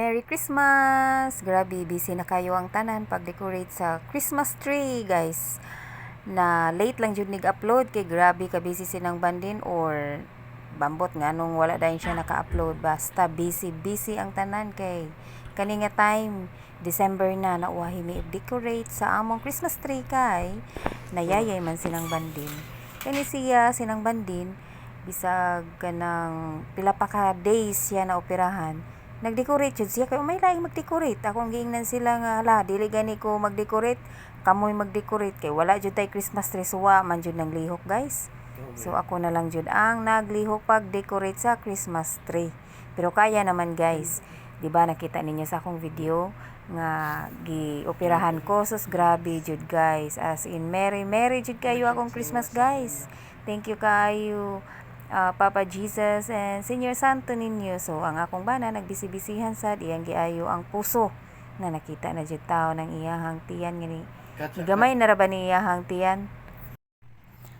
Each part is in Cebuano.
Merry Christmas! Grabe, busy na kayo ang tanan pag-decorate sa Christmas tree, guys. Na late lang jud nig-upload kay grabe ka busy sinang Bandin or bambot nga nung wala dayon siya naka-upload. Basta busy busy ang tanan kay kani nga time, December na, nauwahi mi decorate sa among Christmas tree kay nayayay man sinang Bandin. Kani siya sinang Bandin, bisag kanang pila pa ka days siya na operahan, nag-decorate jud siya kay may laing mag-decorate. Akong giingnan sila nga, "Hala, dili gani ko mag-decorate, kamoy mag-decorate kay wala jud tay Christmas tree." Suwa man jud nang lihok, guys. So ako na lang jud ang naglihok pag-decorate sa Christmas tree. Pero kaya naman, guys. Di ba nakita ninyo sa akong video nga gi-operahan ko? Sus, grabe jud, guys. As in, merry merry jud kayo akong Christmas, guys. Thank you kayo, Papa Jesus and Senior Santo Niño. So ang akong bana nagbisi-bisihan sad, iyang giayo ang puso na nakita na jud tao ng iyahang tiyan ngani. Gamay na ra ba ni iyahang tiyan?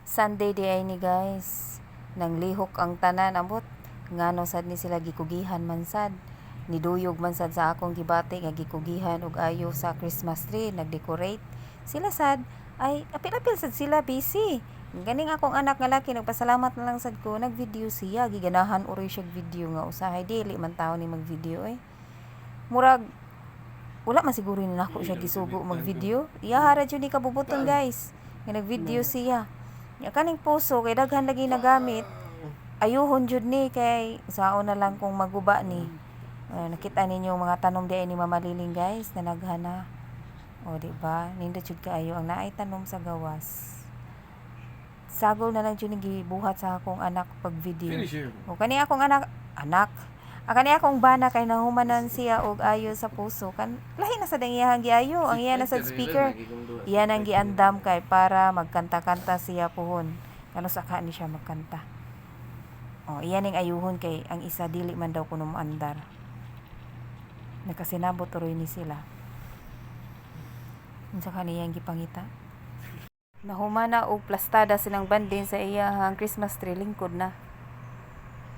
Sunday di ay ni, guys. Nang lihok ang tanan, ambot ngano sad ni sila, gikugihan man sad. Niduyog man sad sa akong gibati nga gikugihan og ayo sa Christmas tree, nagdecorate. Sila sad ay apil-apil sad sila busy. Ganing akong anak nga laki, nagpasalamat na lang sad ko, nag-video siya, giganahan uroy siya video nga usahay dili man tao ni mag-video eh. Murag wala man siguro ni nako siya gisugo mag-video. Iya ra jud ni kabubuton, guys. Nga nag-video siya. Ya kaning puso kay daghan lagi nagamit. Ayuhon jud ni kay sao na lang kung maguba ni. Nakita ninyo mga tanom di ay ni Mama Liling, guys, na naghana. O, di ba? Nindot jud kaayo ang naay tanom sa gawas. Sagol na lang jud ni gibuhat sa akong anak pag video. Finish here. O kani akong anak, anak. Ah, kani akong bana kay nahumanan siya og ayo sa puso. Kan lahi na sad ang iyahang giayo, ang iya na sad speaker. Iyan ang giandam kay para magkanta-kanta siya puhon. Kano sa ni siya magkanta. O, iyan ning ayuhon kay ang isa dili man daw kuno moandar. Nakasinabot tuloy ni sila. Unsa kaniyang gipangita? Nahumana og plastada silang Bandin sa iyahang Christmas tree, lingkod na.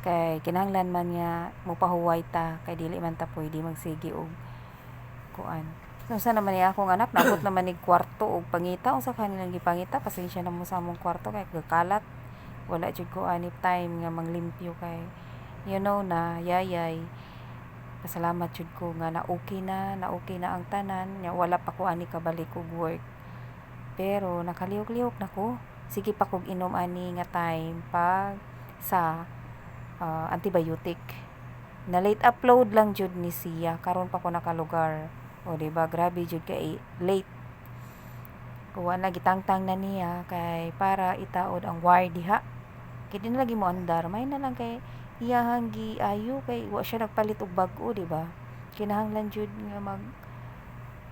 Kay kinahanglan man nga mopahuway ta kay dili man ta pwede magsige og kuan. So, unsa naman ni akong anak, naabot naman nig kwarto og pangita. Unsa kanilang gipangita? Pasensya na mo sa among kwarto kay gakalat. Wala jud ko ani time nga manglimpyo kay you know na yayay. Pasalamat jud ko nga na okay na, na okay na ang tanan. Nya wala pa ko ani kabalik og work. Pero nakalihok-lihok na ko. Sige pa kog inom ani nga time pag sa antibiotic. Na late upload lang jud ni siya karon pa ko nakalugar. O, di ba, grabe jud kay late. Kuha na, gitangtang na niya kay para itaod ang wire diha. Kay di na lagi mo andar, may na lang kay iyahang giayo kay wa siya nagpalit og bag-o, di ba? Kinahanglan jud nga mag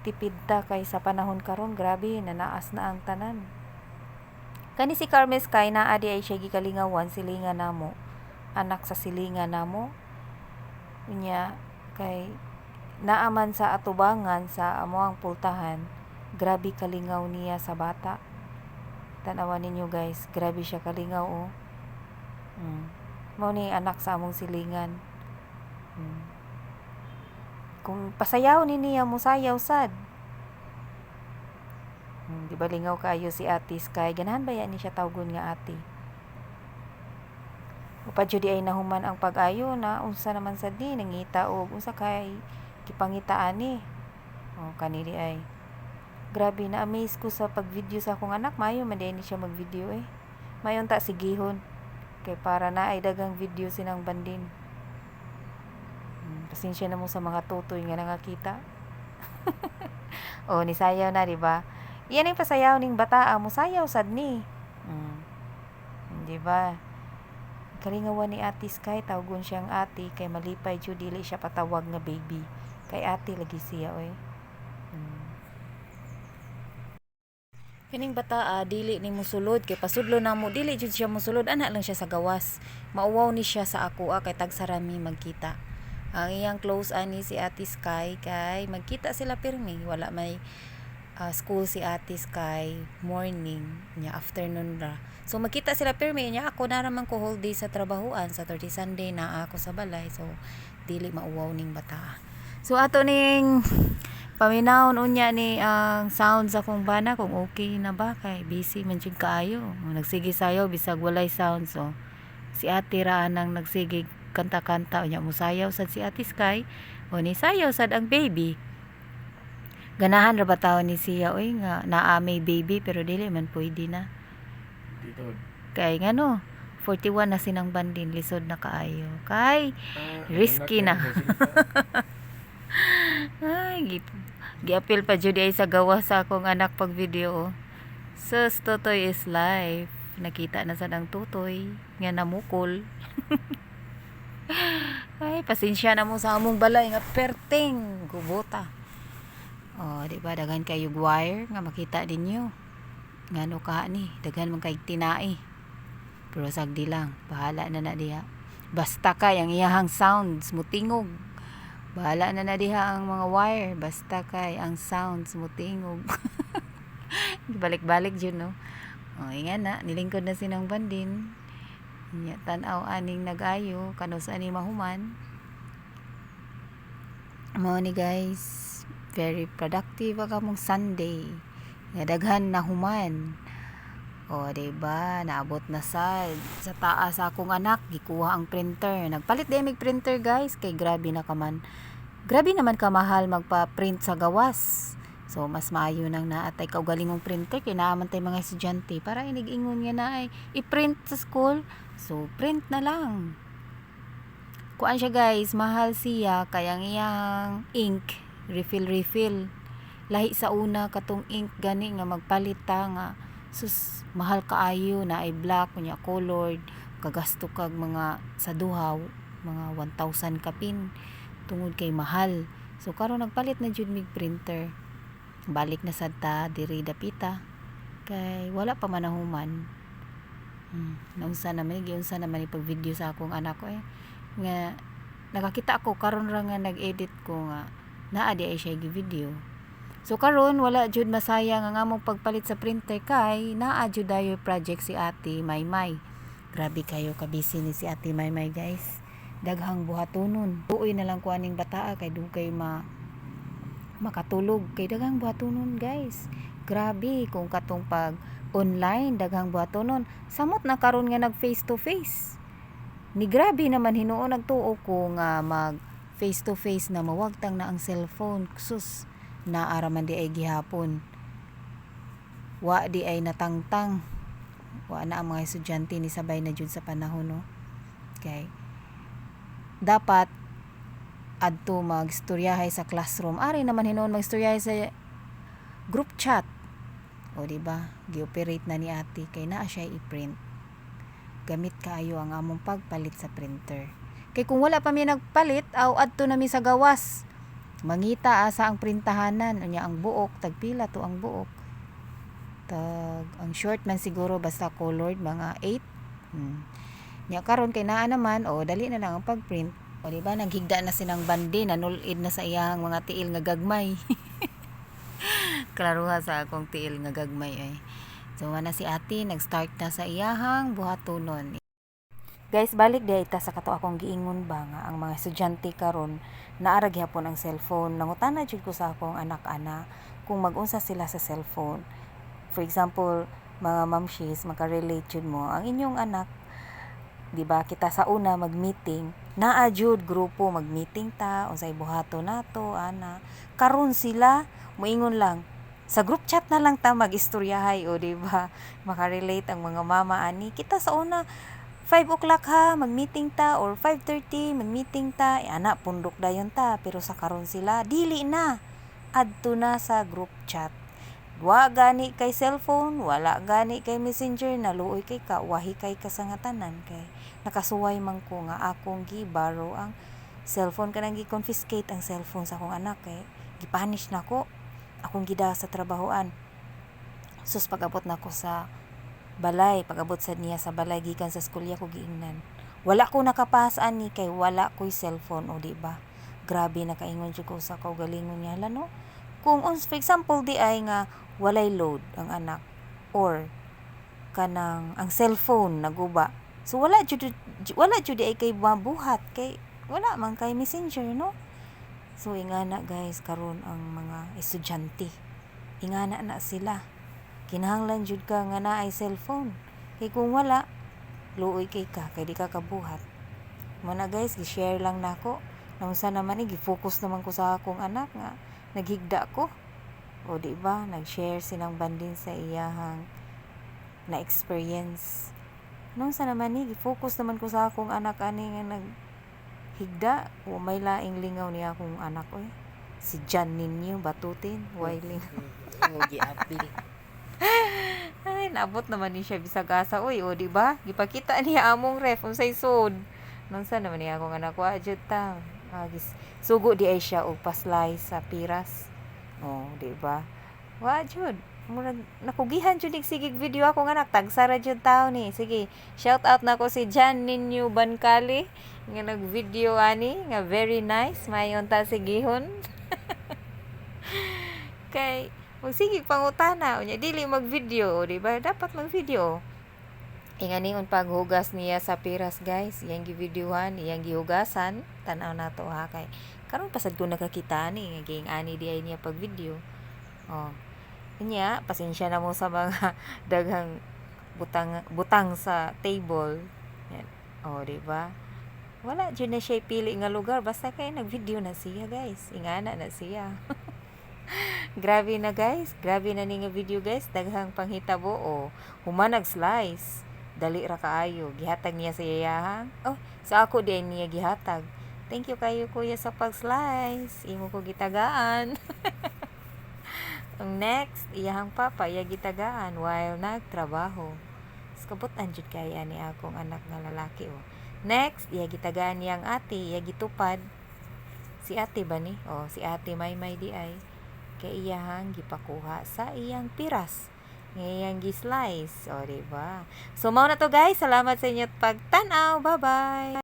tipid ta kay sa panahon karon, grabe nanaas na ang tanan. Kani si Carmel Sky, naa di ay siya gikalingawan, silingan namo. Anak sa silingan namo. Unya kay naaman sa atubangan sa amoang pultahan, grabe kalingaw niya sa bata. Tan-awan ninyo, guys, grabe siya kalingaw oh. Mao ni anak sa among silingan. Kung pasayaw ni niya, musayaw sad. Di ba lingaw kaayo si Ate Sky? Ganahan ba yan ni siya tawgon nga ate? Upa jud ay nahuman ang pag-ayo na unsa naman sad ni nangita og unsa kay gipangita ani. Oh, kani di ay. Grabe, na amaze ko sa pag-video sa akong anak. Maayo man di ni siya mag-video eh. Mayon ta sigihon kay para na ay dagang video sinang Bandin. Pasensya na mo sa mga tutoy nga nangakita. Oh, nisayaw na, di ba? Iyan ang pasayaw ning bata, musayaw sad ni. Di ba? Kalingawan ni Ate Sky, tawgon siyang ate kay malipay jud, dili siya patawag nga baby. Kay ate lagi siya oy. Kining bata dili ni musulod kay pasudlo namo, dili jud siya musulod, ana lang siya sa gawas. Mauwaw ni siya sa ako kay tagsarami magkita. Ang iyang close ani si Ate Sky kay magkita sila pirmi, wala may school si Ate Sky morning nya, afternoon ra. So magkita sila pirmi nya. Ako na raman ko whole day sa trabahuan, Saturday, Sunday na ako sa balay, so dili mauwaw ning bata. So ato ning paminawon unya ni ang sound sa akong bana kung okay na ba, kay busy man jud kaayo. Nagsige sayaw bisag walay sound. So si ate ra nang nagsige kanta-kanta, unya musayaw sad si Ate Sky o ni sayaw sad ang baby. Ganahan ra ba tawo ni siya oy nga naa may baby, pero dili man pwede na. Dito. Kay ngano, 41 na sinang bandin, lisod na kaayo kay Ah, risky anak na. na resulta. Ay, giapil pa jud ay sa gawas sa akong anak pag video. Sus, Totoy is life. Nakita na sad ang Totoy nga namukol. Ay, pasensya na mo sa among balay nga perting gubota. Oh, di ba daghan kayo wire nga makita ninyo. Ngano ka ni, daghan man kay tinai. Pero sagdi lang, bahala na na diha. Basta kay ang iyahang sounds mutingog. Bahala na na diha ang mga wire, basta kay ang sounds mutingog. Balik-balik jud, no. O, inga na, nilingkod na sinang bandin. Nya tan-aw aning nag-ayo kanus ani mahuman. Mao ni guys, very productive ang among Sunday. Nga daghan na human. O, diba? Naabot na sa taas akong anak, gikuha ang printer. Nagpalit din mig printer, guys, kay grabe na kaman. Grabe naman kamahal magpa-print sa gawas. So, mas maayo nang naatay kaugalingong printer kay naa man tay mga estudyante para inig-ingon nga na ay i-print sa school. So, print na lang. Kuan siya guys, mahal siya kay ang iyang ink, refill refill. Lahi sa una katong ink gani nga magpalit ta nga sus, mahal kaayo na ay black unya colored, kagasto kag mga sa duha mga 1,000 kapin tungod kay mahal. So karon nagpalit na jud mig printer. Balik na sad ta diri dapita kay wala pa man nahuman. Naunsa naman, giunsa naman ni pag-video sa akong anak ko eh. Nga nakakita ako karon ra nga nag-edit ko nga naa di ay siya gi-video. So karon wala jud masayang ang among pagpalit sa printer kay naa jud dayoy project si Ate Maymay. Grabe kayo ka-busy ni si Ate Maymay, guys. Daghang buhatonon. Uoy na lang ko aning bataa kay dugay makatulog kay daghang buhatonon, guys. Grabe kung katong pag online daghang buhatonon. Samot na karon nga nag face to face. Ni grabe naman hinuon nagtuo ko nga mag face to face na mawagtang na ang cellphone. Sus, naa ra man di ay gihapon. Wa di ay natangtang. Wa na ang mga estudyante ni sabay na jud sa panahon, no. Kay dapat adto magstoryahay sa classroom. Ari naman hinuon magstoryahay sa group chat. O di ba? Gi-operate na ni ate kay naa siya i-print. Gamit kaayo ang among pagpalit sa printer. Kay kung wala pa mi nagpalit, aw adto na mi sa gawas. Mangita asa ang printahanan, unya ang buok, tagpila to ang buok. Tag ang short man siguro basta colored mga 8. Nya karon kay naa naman, o dali na lang ang pagprint. O di ba naghigda na sinang bandi, nanulid na sa iyang mga tiil nga gagmay. Klaruha sa akong tiil nga gagmay ay. So na si ate nag-start na sa iyahang buhatonon. Guys, balik di ita sa kato akong giingon ba nga ang mga estudyante karon naa ra gihapon ang cellphone. Nangutana jud ko sa akong anak ana kung mag-unsa sila sa cellphone. For example, mga mamshis, maka-relate jud mo ang inyong anak, di ba? Kita sa una mag-meeting, naa jud grupo mag-meeting ta unsay buhaton nato ana. Karon sila moingon lang sa group chat na lang ta mag-istoryahay, o di ba? Maka-relate ang mga mama ani. Kita sa una, 5 o'clock ha, mag-meeting ta, or 5:30 mag-meeting ta. Eh, ana, pundok dayon ta. Pero sa karon sila dili na, adto na sa group chat. Wa gani kay cellphone, wala gani kay Messenger, naluoy kay ka, wahi kay kasangatanan kay nakasuway man ko nga akong gi-borrow ang cellphone, kanang gi-confiscate ang cellphone sa akong anak kay gipunish nako, akong gida sa trabahoan. Sus, pag-abot nako sa balay, pag-abot sad niya sa balay gikan sa school ko giingnan. Wala ko nakapas ani kay wala ko'y cellphone, o di ba? Grabe, nakaingon jud ko sa kaugalingon niya, hala no. Kung for example di ay nga walay load ang anak or kanang ang cellphone naguba. So wala jud ay kay mabuhat kay wala man kay Messenger, no. So ingana, guys, karon ang mga estudyante. Ingana na sila. Kinahanglan jud ka nga naay cellphone. Kay kung wala, luoy kay ka kay di ka kabuhat. Mao na, guys, gi-share lang nako. Naunsa naman ni, gi-focus naman ko sa akong anak nga naghigda ko. O di ba, nag-share sinang Bandin sa iyahang na experience. Naunsa naman ni, gi-focus naman ko sa akong anak ani nga naghigda. O may laing lingaw niya akong anak oy. Si John ninyo batutin, way lingaw. Mo giapil. Ay, naabot naman ni siya bisag asa oy. O di ba? Gipakita niya among ref unsay sud. Nunsa naman niya akong anak, wa jud ta. Ah, sugo di ay siya og pa-slice sa piras. O, di ba? Wa jud. Murag nakugihan jud nig sigig video akong anak, tagsa ra jud tawo ni. Sige, shout out nako si Jan Ninyo Bancali nga nag-video ani nga very nice. Mayon ta sigihon. Kay magsige pangutana unya dili mag-video, di ba? Dapat mag-video. Inganion paghugas niya sa piras, guys. Iyang givideohan, iyang gihugasan. Tan-aw nato ha, kay karon pasad ko nakakita ni nga ging ani di ay niya pag video. Oh. Unya, pasensya na mo sa mga daghang butang butang sa table. Yan. Oh, di ba? Wala jud na siya pili nga lugar basta kay nag-video na siya, guys. Ingana na siya. Grabe na, guys. Grabe na ni nga video, guys. Daghang panghitabo o human nag-slice. Dali ra kaayo. Gihatag niya sa iyahang. Oh, sa ako di ay niya gihatag. "Thank you kayo, kuya, sa pag-slice. Imo ko gitagaan." Ang next, iyahang papa, iya gitagaan while nagtrabaho. Kabutan jud kaya ni akong anak nga lalaki oh. Next, iya gitagaan niyang ate, iya gitupad. Si ate ba ni? Oh, si ate Maymay di ay kay iyahang gipakuha sa iyang piras nga iyang gi-slice. O, di ba? So, mao na to, guys. Salamat sa inyong pagtan-aw. Bye-bye!